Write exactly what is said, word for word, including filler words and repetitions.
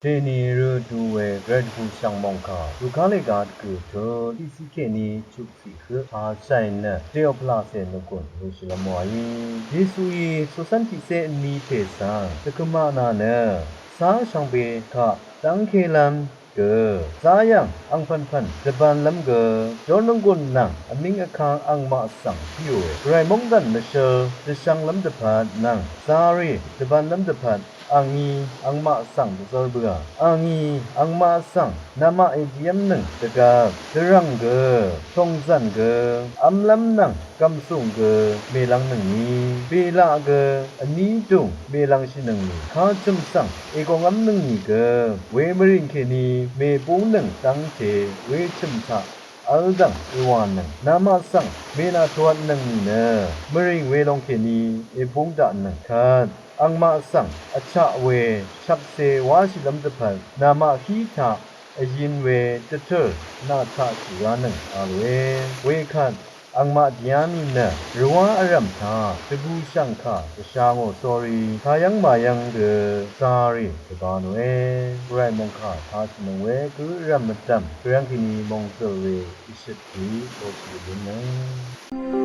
Dèní rø du we Gvray dvbùshv̀ng mòngkà Luka lèga dvgø̀ tut tiqciq kèní chuqciq høq tashàì nø deò pvlacè nvgùn weshìlv́m wàí. Yesuí coqcv́n tiqcé vní pè svng dvkømaq nà nø cá shvngbe kaq dv́ngkelv́m gø, zá yv̀ng angpv̀npv̀n dvbānlv́m gø, jórnònggùn nvng vmíng vkang angmaq svng píòe. Gvray móngdàn mvshøl dvshvnglv́m dvpvt nvng zari dvbānlv́m dvpvt a ngí angmaq svng dvzv́r bøà. A ngí angmaq svng namaq èdiv́mnøng dvgvp dvrv̀ng gø, tòngzv̀n gø, v́mlv́m nvng gv̀msùng gø mèlv́ngnøngni, bèlaq gø vní dùng mèlv́ngshìnøngni, kachø̀m svng ègòngv́mnøngni gø, we mvrìng kèní mèbúngnøng dv́ngte wechø̀m taq v́ldv̀ng èwànøng, namaq svng mènàtòvtnøng nìnø, mvrìng welòng kèní èbúng daqnøng kvt, angmaq svng vchaq we shvkse wáshìlv́m dvpvt, namaq hí taq vyin we dvtø̀r naq taqshì ránøng a lòe. Wekvt angmaq dìá mì nø rvwá vrv̀m taq dvbùshv̀ngkà dvsha ngò sórí, tayv́ng màyv́ng gø zari dvbānòe. Gvray mòngkà tashìnøng we gø vrv̀m mvdv̀m gvyv̀ng kèní mòngzø̀l we ìshøt kì toshì dvbúnnøng.